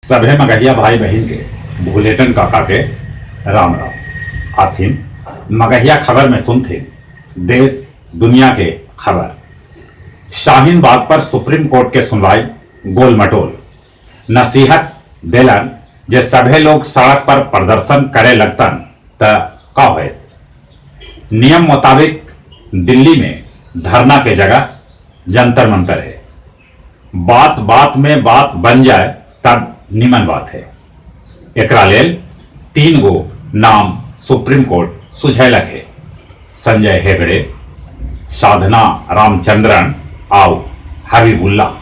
सभे मगहिया भाई बहिन के भुलेटन काका के राम राम। आथिन मगहिया खबर में सुनथिन देश दुनिया के खबर। शाहीन बाग पर सुप्रीम कोर्ट के सुनवाई गोलमटोल। नसीहत देलन जे सभे लोग सड़क पर प्रदर्शन करे लगतन त का होयत। नियम मुताबिक दिल्ली में धरना के जगह जंतर मंतर है। बात बात में बात बन जाए तब निमन बात है। एकरा लेल 3 गो नाम सुप्रीम कोर्ट सुझैलक है, संजय हेगड़े, साधना रामचंद्रन आउ हबीबुल्ला।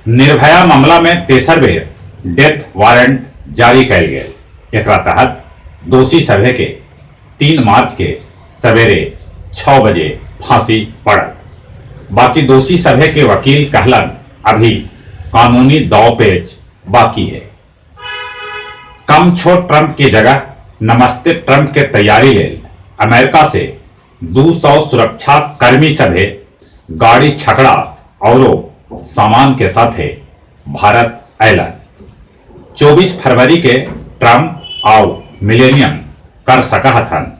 निर्भया मामला में तेसर बेर डेथ वारंट जारी कयल गेल। एकरा तहत दोषी सभे के 3 मार्च के सवेरे 6 बजे फांसी पड़त। बाकी दोषी सभे के वकील कहलन अभी कानूनी दाव पेच बाकी है। कम छो ट्रंप की जगह नमस्ते ट्रंप के तैयारी लेल अमेरिका से 200 सुरक्षा कर्मी सभे गाड़ी छकड़ा औरो सामान के साथे भारत अयलन। 24 फरवरी के ट्रंप आउ मिलेनियम कर सकहथन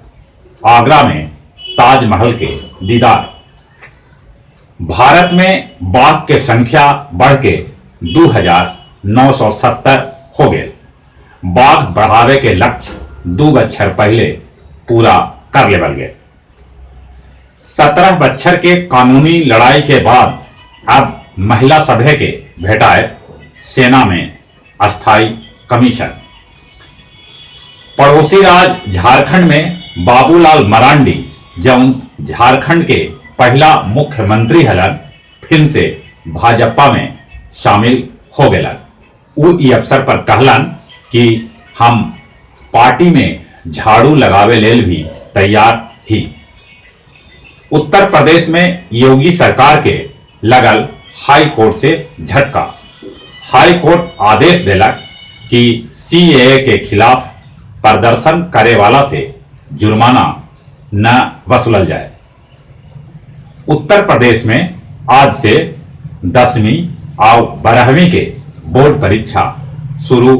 आगरा में ताजमहल के दीदार। भारत में बाघ के संख्या बढ़ के 2970 हो गए। बाघ बढ़ावे के लक्ष्य 2 बच्छर पहले पूरा कर लेवल गए। 17 बच्छर के कानूनी लड़ाई के बाद अब महिला सभे के भेटाए सेना में अस्थायी कमीशन। पड़ोसी राज्य झारखंड में बाबूलाल मरांडी जौन झारखंड के पहला मुख्यमंत्री हलन फिर से भाजपा में शामिल हो गए। उ ई अवसर पर कहलन कि हम पार्टी में झाड़ू लगावे लेल भी तैयार ही। उत्तर प्रदेश में योगी सरकार के लगल हाई कोर्ट से झटका। हाई कोर्ट आदेश देलक कि सीएए के खिलाफ प्रदर्शन करे वाला से जुर्माना न वसूलल जाए। उत्तर प्रदेश में आज से 10वीं और 12वीं के बोर्ड परीक्षा शुरू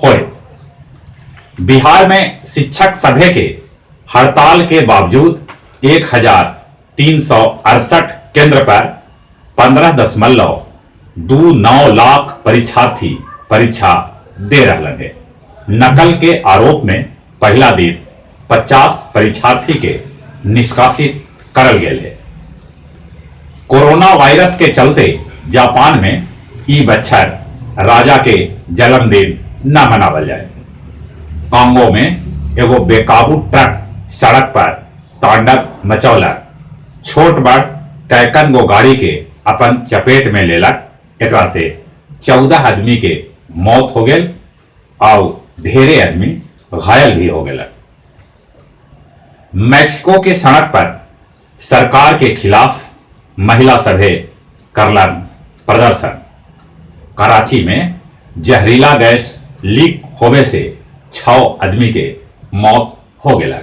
होए। बिहार में शिक्षक सभे के हड़ताल के बावजूद 1368 केंद्र पर 15.29 लाख परीक्षार्थी परीक्षा दे रहे हैं। नकल के आरोप में पहला दिन 50 परीक्षार्थी के निष्कासित करल गेल है। कोरोना वायरस के चलते जापान में ई बच्छर राजा के जन्मदिन न मनावल जाए। कांगो में एगो बेकाबू ट्रक सड़क पर तांडव मचौलक। छोट बड़ कैकन गो गाड़ी के अपन चपेट में लेलक। एकरा से 14 आदमी के मौत हो गेल और ढेरे आदमी घायल भी हो गए। मैक्सिको के सड़क पर सरकार के खिलाफ महिला सभे करलन प्रदर्शन। कराची में जहरीला गैस लीक होवे से 6 आदमी के मौत हो गया।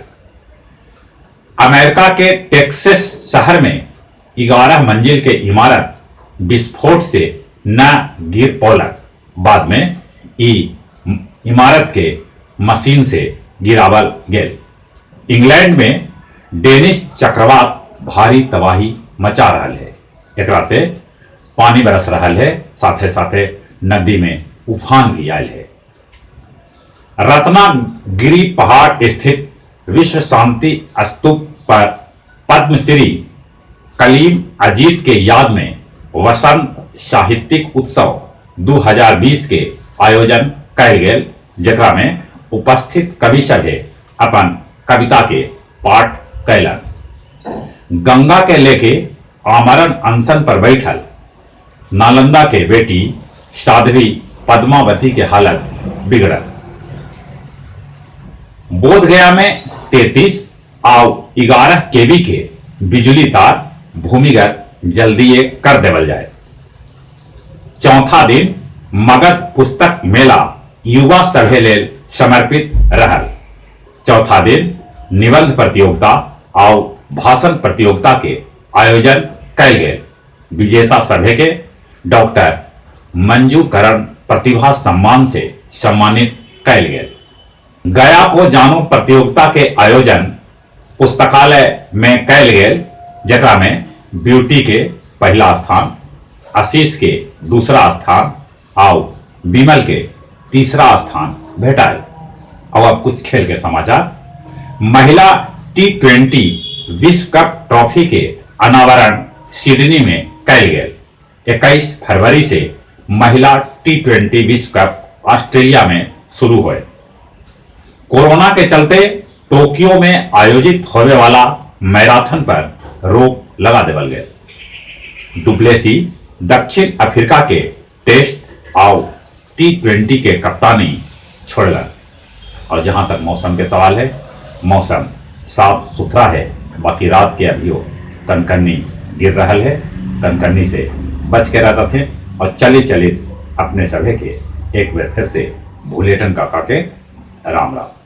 अमेरिका के टेक्सास शहर में 11 मंजिल के इमारत विस्फोट से न गिर पौलक। बाद में ई इमारत के मशीन से गिरावल गेल। इंग्लैंड में डेनिश चक्रवात भारी तबाही मचा रहा है। एकरा से पानी बरस रहा है, साथे साथे नदी में उफान भी आयल है। रत्नागिरी पहाड़ स्थित विश्व शांति स्तूप पर पद्मश्री कलीम अजीत के याद में वसंत साहित्यिक उत्सव 2020 के आयोजन कयल गेल, जेकरा में उपस्थित कवि सभे अपन कविता के पाठ कैलन। गंगा के लेके आमरण अनशन पर बैठल नालंदा के बेटी साध्वी पद्मावती के हालत बिगड़ल। बोधगया में 33 आउ 11 केवी के बिजली तार भूमिगत जल्दी कर देवल जाए। चौथा दिन मगध पुस्तक मेला युवा सभे लेल समर्पित रहल। चौथा दिन निबंध प्रतियोगिता आउ भाषण प्रतियोगिता के आयोजन कयल गेल। विजेता सभे के डॉक्टर मंजू करण प्रतिभा सम्मान से सम्मानित कैल गेल। गया को जानो प्रतियोगिता के आयोजन पुस्तकालय में कैल गेल, जेकरा में ब्यूटी के पहला स्थान, आशीष के दूसरा स्थान आउ विमल के तीसरा स्थान भेटायल। और अब कुछ खेल के समाचार। महिला T20 विश्व कप ट्रॉफी के अनावरण सिडनी में कैल गेल। 21 फरवरी से महिला T20 विश्व कप ऑस्ट्रेलिया में शुरू हुए। कोरोना के चलते टोक्यो में आयोजित होने वाला मैराथन पर रोक लगा देवल गया। डुप्लेसी दक्षिण अफ्रीका के टेस्ट और T20 के कप्तानी छोड़लन। और जहां तक मौसम के सवाल है, मौसम साफ सुथरा है, बाकी रात के अभियो कनकन्नी गिर रहा है। कनकन्नी से बच के रहता थे और चले चले अपने सभे के एक बार फिर से भूलेटन काका के राम राम।